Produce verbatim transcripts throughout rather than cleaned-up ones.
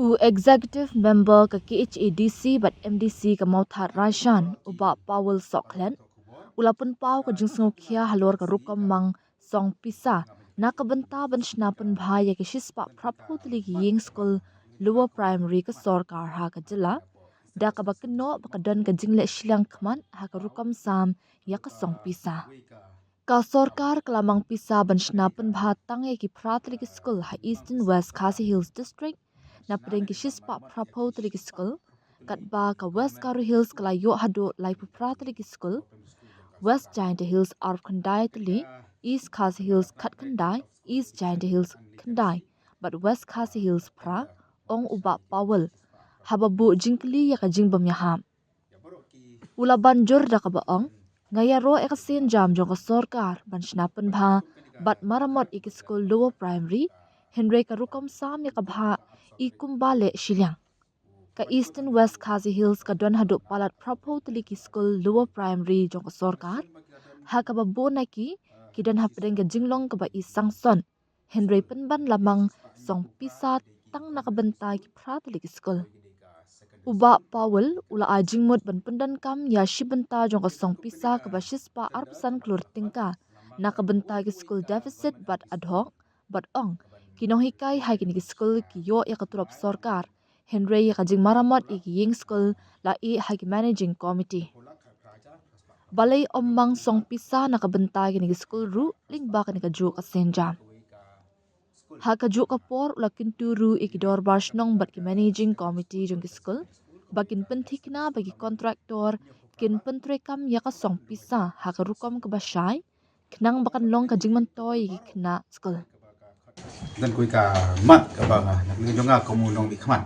U Executive Member ka K H A D C bad M D C ka Mawthadraishan, u Bah Powell Sohkhlet, u la pynpaw ka jingsngewkhia halor ka rukom mang song pisa na ka bynta ban shna pynbha ïa ki shispah phraphew tylli ki ïing skul lower primary ka sorkar ha ka jylla, da kaba kynnoh ba ka don ka jingleh shiliang khmat ha ka rukom sam ïa ka song pisa. Ka sorkar ka la mang pisa ban shna pynbha tang ïa ki phra tylli ki skul ha Eastern West Khasi Hills District, na pdeng ki shispah phraphew tylli ki skul, katba ka West Garo Hills ka la ïoh haduh laiphew phra tylli ki skul, West Jaintia Hills arphew khyndai tylli, East Khasi Hills khatkhyndai, East Jaintia Hills khyndai, bad West Khasi Hills phra, ong u Bah Powell, haba buh jingkylli ïa ka jingbym ïahap. U la ban jur da kaba ong, nga ïaroh ïa ka sienjam jong ka sorkar ban shna pynbha bad maramot ïa ki skul lower primary, hynrei ka rukom sam ïa ka bhah i kumba leh shiliang. Ka Eastern West Khasi Hills ka don haduh palat phraphew tylli ki skul lower primary jong ka sorkar, ha kaba bun na ki, ki don hapdeng ka jinglong kaba i sanction, hynrei pynban la mang song pisa tang na ka bynta ki phra tylli ki skul. U Bah Powell u la ai jingmut ban pyndonkam ïa shi bynta jong ka song pisa kaba shispah arphew san klur tyngka na ka bynta ki skul deficit bad ad hoc, bad ong, ki nonghikai ha kine ki skul ki ïoh ïa ka tulop sorkar, hynrei ïa ka jingmaramot ïa ki ïing skul la ïeh ha ki managing committee. Balei ym mang song pisa na ka bynta kine ki skul ruh lyngba kane kajuh ka sienjam. Ha kajuh ka por u la kyntu ruh ïa ki dorbar shnong bad ki managing committee jong ki skul ba kin pynthikna ba ki contractor kin pyntreikam ïa ka song pisa ha ka rukom kaba shai, khnang ba kan long ka jingmyntoi ïa ki khynnah skul. Don kawei ka mat kaba nga, na ka liang jong nga kum u nongmihkhmat,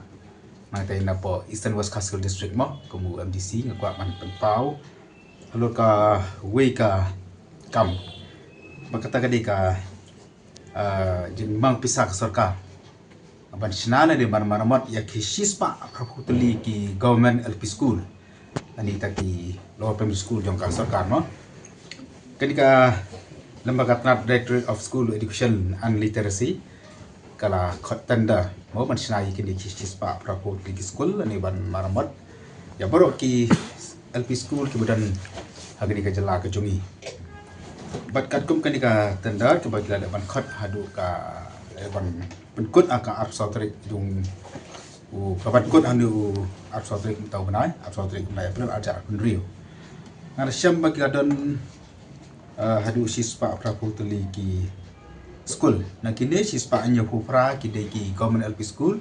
nangta na poh Eastern West Khasi Hills District mo, kum u M D C nga kwah ban pynpaw halor kawei ka kam ba kata ka dei ka, ah, jingmang pisa ka sorkar ban shna ne dei ban maramot ïa ki shispah phraphew tylli ki government L P school, ani ta ki lower primary school jong ka sorkar mo. Kane ka lem bad ka tnat Directorate of School Education and Literacy ka la khot tender mo ban shna ïa kine ki shispah phraphew tylli ki skul, ani ban maramot ïa baroh ki L P school kiba don ha kane ka jylla ka jong ngi. Bad katkum kane ka tender kaba ki la dep ban khot haduh ka, eh, ban pynkut ha ka arphew saw tarik jong u, ka ban kut haduh u arphew saw tarik mynta u bnai, arphew saw tarik mynta April arhajar arphew hynriew. Nga da shem ba ki la don, eh, haduh shispah phraphew tylli ki skul. Na kine shispah hynñiewphew phra ki dei ki government L P school,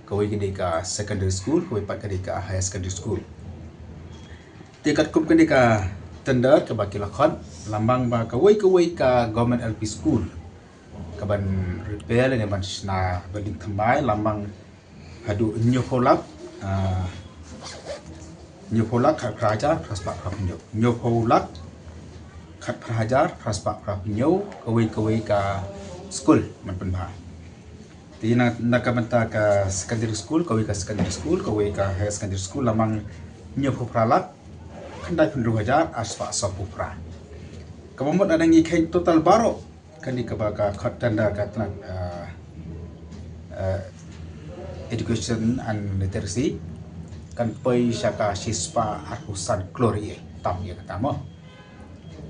kawei ka dei ka secondary school, kawei pat ka dei ka higher secondary school. Te katkum kane ka tender kaba ki la khot, la mang ba kawei kawei ka government L P school ka ban repair ne ban shna building thymmai la mang haduh hynñiewphew lak, ah, hynñiewphew lak khatphra hajar phra spah phraphew hynñiew. Hynñiewphew lak khatphra hajar phra spah phraphew hynñiew, kawei kawei ka skul ban pynbha. Te na, na ka bynta ka secondary school, kawei ka secondary school, kawei ka higher secondary school la mang hynñiewphew phra lak khyndaiphew hynriew hajar ar spah sawphew phra. Kaba mut lada ngi kheiñ total baroh kane kaba ka khot tender ka tnat, ah, ah, education and literacy kan poi sha ka shispah arphew san klur ïa tam ïa kata mo.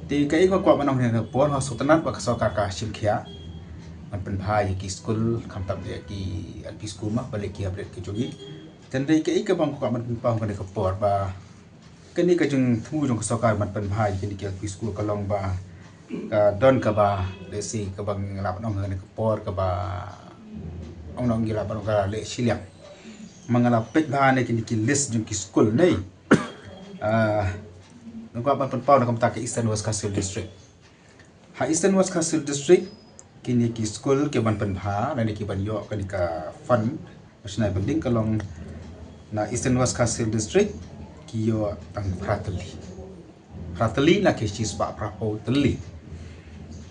Te kaei nga kwah ban ong ha kane ka por, nga sngewtynnat ba ka sorkar ka shim khia ban pynbha ïa ki skul, khamtam ïa ki L P school mo, balei ki hapdeng ki jong ngi. Te hynrei kaei kaba nga kwah ban pynpaw ha kane ka por ba kane ka jingthmu jong ka sorkar ban pynbha ïa kine ki L P school ka long ba ka don kaba, let's say, kaba nga lah ban ong ha kane ka por kaba ong nong ngi lah ban ong ka leh shiliang. Ma nga la peit bha ne kine ki list jong ki skul ne. Ah, nga kwah ban pynpaw na ka bynta ka Eastern West Khasi Hills District. Ha Eastern West Khasi Hills District kine ki skul ki ban pynbha lane ki ban ïoh kane ka fund ba shna building ka long na Eastern West Khasi Hills District ki ïoh tang phra tylli. Phra tylli na ki shispah phraphew tylli.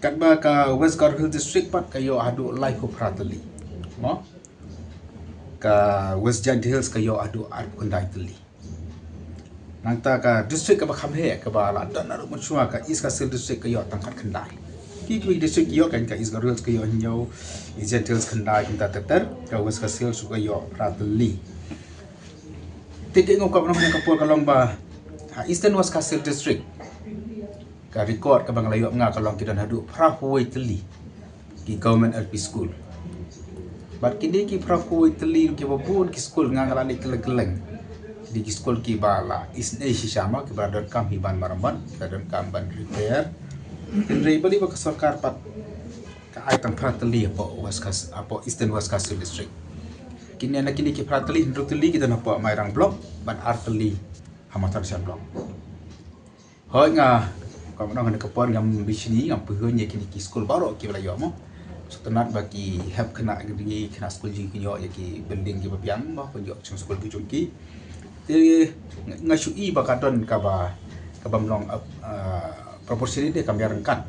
Katba ka West Garo Hills District pat ka ïoh haduh laiphew phra tylli. Mo? Ka West Jaintia Hills ka ïoh haduh arphew khyndai tylli. Nangta ka district kaba kham heh kaba la don naduh mynshuwa ka East Khasi Hills District ka ïoh tang khatkhyndai. Ki Ki district ki ïoh kan, ka East Garo Hills ka ïoh hynñiew, East Jaintia Hills khyndai, kumta ter ter, ka West Khasi Hills ka ïoh phra tylli. Te ka ngam kwah ban ong ha kane ka por ka long ba ha Eastern West Khasi Hills District, ka record kaba nga la ïoh nga ka long ki don haduh phra phew tylli ki government L P school. Bad kine ki phra phew tylli kiba bun ki school nga nga la leit kylleng kylleng. Kine ki school kiba la isynei shisha mo, kiba la donkam hi ban maramot, kiba la donkam ban repair. Hynrei balei ba ka sorkar pat ka ai tang phra tylli hapoh West Khas, hapoh Eastern West Khasi Hills District. Kine na kine ki phra tylli, hynriew tylli ki don hapoh Mairang Block, bad ar tylli ha Mawthadraishan Block. Hooid, nga kwah ban ong ha kane ka por ngam bishni, ngam pyrshah ïa kine ki school baroh kiba la ïoh mo. Sngewtynnat ba ki hep khynnah, khynnah school jong ki ïoh ïa ki building kiba biang mo, ban ïoh shong school ki jong ki. Te nga shu i ba ka don kaba, kaba ym long, uh, proportionate, kam ïaryngkat.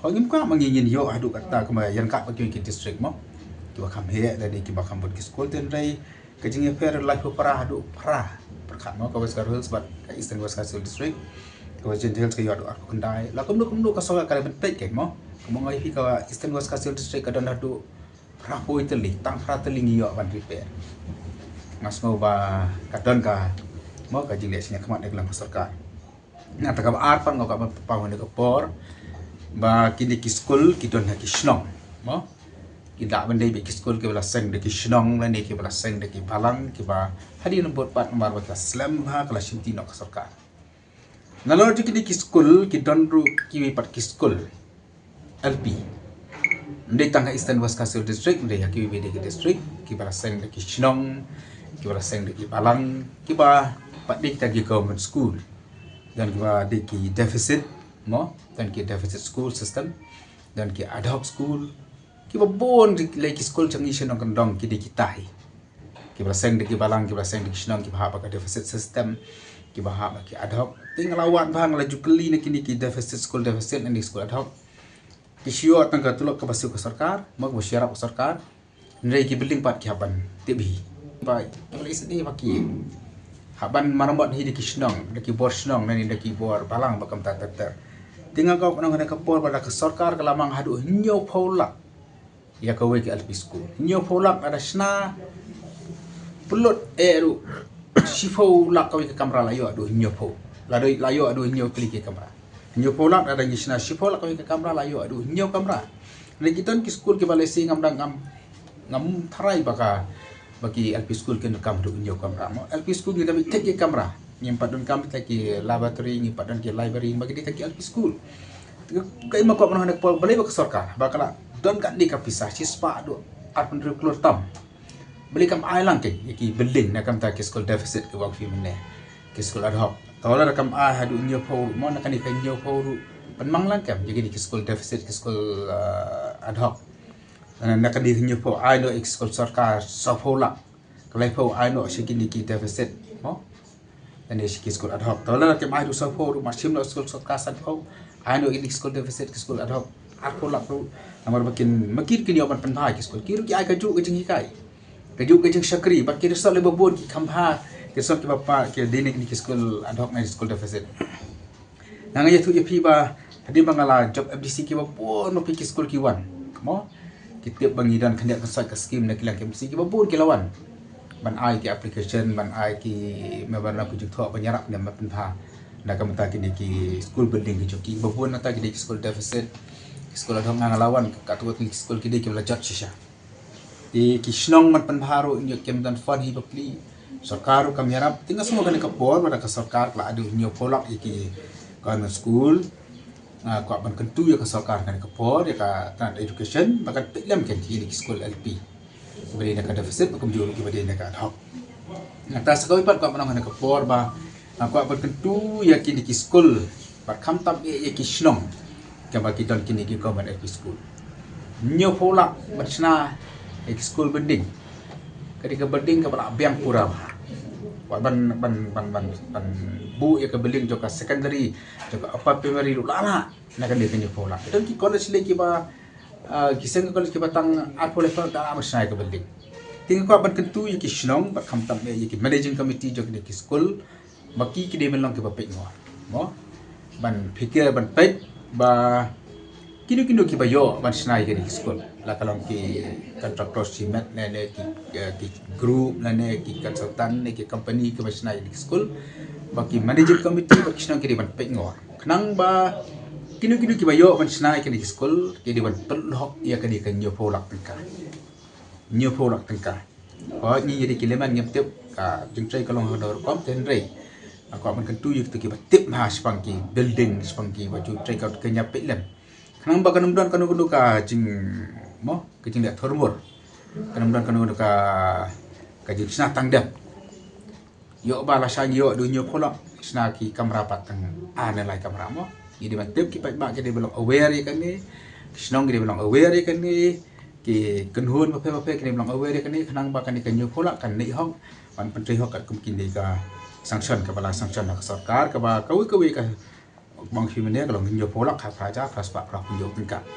Hooid, ngim kwah ma ngi ngin ïoh haduh katta kumba ïaryngkat bad ki district mo, kiba kham heh lane kiba kham bun ki school. Te hynrei ka jingïapher laiphew phra haduh phra pyrkhat mo, ka West Garo Hills bad ka Eastern West Khasi Hills District. Ka West Jaintia Hills ka ïoh haduh arphew khyndai. La kumno kumno ka sorkar ka dei ban peit kein mo. Kumba nga ïohi ka Eastern West Khasi Hills District ka don haduh phra phew tylli, tang phra tylli ngi ïoh ban repair. Nga sngew ba ka don ka mo, ka jingleh shiliang khmat na ka liang ka sorkar. Nangta kaba ar pat nga kwah ban pynpaw ha kane ka por ba kine ki school ki don ha ki shnong mo. Ki lah ban dei beit ki school kiba la seng da ki shnong lane kiba la seng da ki balang, kiba hadien bud pat namar ba ka slem bha ka la shimti noh ka sorkar. Nalor jong kine ki school ki don ruh kiwei pat ki school L P. Ym dei tang ha Eastern West Khasi Hills District, ym dei ha kiwei de ki district, kiba la seng da ki shnong, kiba la seng da ki balang, kiba pat dei kita ki government school. Don kiba dei ki deficit mo, don ki deficit school system, don ki ad hoc school, kiba bun lei ki school jong ngi shnong kyndong ki dei kita hi. Kiba la seng da ki balang, kiba la seng da ki shnong, kiba hap ha ka deficit system, kiba hap ha ki ad hoc. Te nga la wad bha, nga la ju kylli na kine ki deficit, school deficit, na kine ki school ad hoc. Ki shu ïoh tang ka tulop kaba siew ka sorkar, mo, kaba shu ïarap ka sorkar. Hynrei ki building pat ki hap ban tip hi. Ba, ba la isynei ba ki hap ban maramot hi da ki shnong, da ki bor shnong, lane da ki bor balang ba kumta ter ter. Te nga kwah ban ong ha kane ka por ba la ka sorkar ka la mang haduh hynñiewphew lak ïa kawei ka L P school. Hynñiewphew lak, lada shna pynlut eh ruh shiphew lak kawei ka kamra, la ïoh haduh hynñiewphew. La dei, la ïoh haduh hynñiew tylli ki kamra. Hynñiewphew lak, lada ngi shna shiphew lak kawei ka kamra, la ïoh haduh hynñiew kamra. Lane ki don ki school kiba lehse ngam dang, ngam, ngam tharai ba ka, ba ki L P school kin donkam haduh hynñiew kamra mo. L P school ngi dei ban thik ki kamra. Ngim pat donkam kita ki laboratory, ngim pat don ki library, ba ki dei kita ki L P school. Kaei ma kwah ban ong ha kane ka por, balei ba ka sorkar ba ka la don katne ka pisa shispah haduh arphew hynriew klur tam, balei kam ai lang kein ïa ki building na ka bynta ki school deficit kiba ong phi mynne, ki school ad hoc. Te lada kam ai haduh hynñiewphew ruh mo, na kane ka hynñiewphew ruh pynmang lang kein ïa kine ki school deficit, ki school, uh, ad hoc. Na, na kane ka hynñiewphew ai noh ïa ki school sorkar sawphew lak. Ka laiphew ai noh sha kine ki deficit mo, lane sha ki school ad hoc. Te lada kim ai haduh sawphew ruh, mar shim noh school sorkar sanphew, ai noh ïa ki school deficit, ki school ad hoc arphew lak ruh. Namar ba kin, ma ki ruh kin ïoh ban pynbha ïa ki school. Ki ruh ki ai kajuh ka jinghikai, kajuh ka jingshakri, bad ki result lei ba bun ki kham bha ki result kiba pass, ki dei na kine ki school ad hoc ne school deficit. Nga, nga ïathuh ïa phi ba hadien ba nga la jop M D C, kiba bun ma phi ki school ki wan mo. Ki tip ba ngi don khyndiat khynsoit ka scheme na ka liang ka M D C, kiba bun ki la wan ban ai ki application, ban ai ki memorandum ka jingthoh ban ïarap ne ban pynbha na ka bynta kine ki school building ki jong ki. Kiba bun nangta ki dei ki school deficit, ki school ad hoc. Nga, nga la wan katto katne ki school ki dei kiba la jot shisha. Te ki shnong ban pynbha ruh ngi kim don fund hi bapli. Sorkar ruh kam ïarap. Te nga sngew ha kane ka por ba da ka sorkar ka la ai haduh hynñiewphew lak ïa ki government school. Nga kwah ban kyntu ïa ka sorkar ha kane ka por, ïa ka tnat education, ba kan peit lem kein ïa kine ki school L P ba dei na ka deficit, ba kumjuh ruh kiba dei na ka ad hoc. Nangta sa kawei pat kwah ban ong ha kane ka por ba nga kwah ban kyntu ïa kine ki school bad khamtam eh ïa ki shnong kaba ki don kine ki government L P school. Hynñiewphew lak ban shna ïa ki school building. Ka dei ka building kaba la biang pura bha. Kwah ban, ban, ban, ban, ban buh ïa ka building jong ka secondary, jong ka upper primary ruh la lah na kane ka hynñiewphew lak. Don ki college lei kiba, ah, ki seng college kiba tang arphew laiphew lak ban shna ïa ka building. Te nga kwah ban kyntu ïa ki shnong bad khamtam eh ïa ki managing committee jong kine ki school ba ki, ki dei ban long kiba peit ngor mo, ban phikir, ban peit ba Kino kino kiba ïoh ban shna ïa kane ka skul, la ka long ki contractor cement ne, ne ki, eh, ki group ne, ne ki consultant ne ki company kiba shna ïa kane ka skul, ba ki managing committee ba ki shnong ki dei ban peit ngor. Khnang ba kino kino kiba ïoh ban shna ïa kane ka skul ki dei ban pynlong ïa kane ka hynñiewphew lak tyngka. Hynñiewphew lak tyngka. Hooid, ngi ïa dei ki layman ngim tip ka jingtrei ka long ha ka rukom te hynrei, ah, ka ban kyntu ïa kito kiba tip ha shaphang ki building, shaphang kiba ju trei ka kynja peit lem. Khnang ba kan ym don kano kano ka jing, mo, ka jingleh thurmur. Kan ym don kano kano ka, ka jingshna tang dep. Ïoh ba lashai ngi ïoh du hynñiewphew lak, shna ki kamra pat tang ar ne lai kamra, mo. Ngi dei ban tip, ki paidbah ki dei ban long aware ïa kane, ki shnong ki dei ban long aware ïa kane, ki kynhun bapher bapher ki dei ban long aware ïa kane, khnang ba kane ka hynñiewphew lak kan leit hok, ban pyntrei hok katkum kine ka sanction kaba la sanction na ka sorkar, kaba kawei kawei ka bang phi mynne ka long hynñiewphew lak, ha phra hajar phra spah phra phew hynñiew tyngka.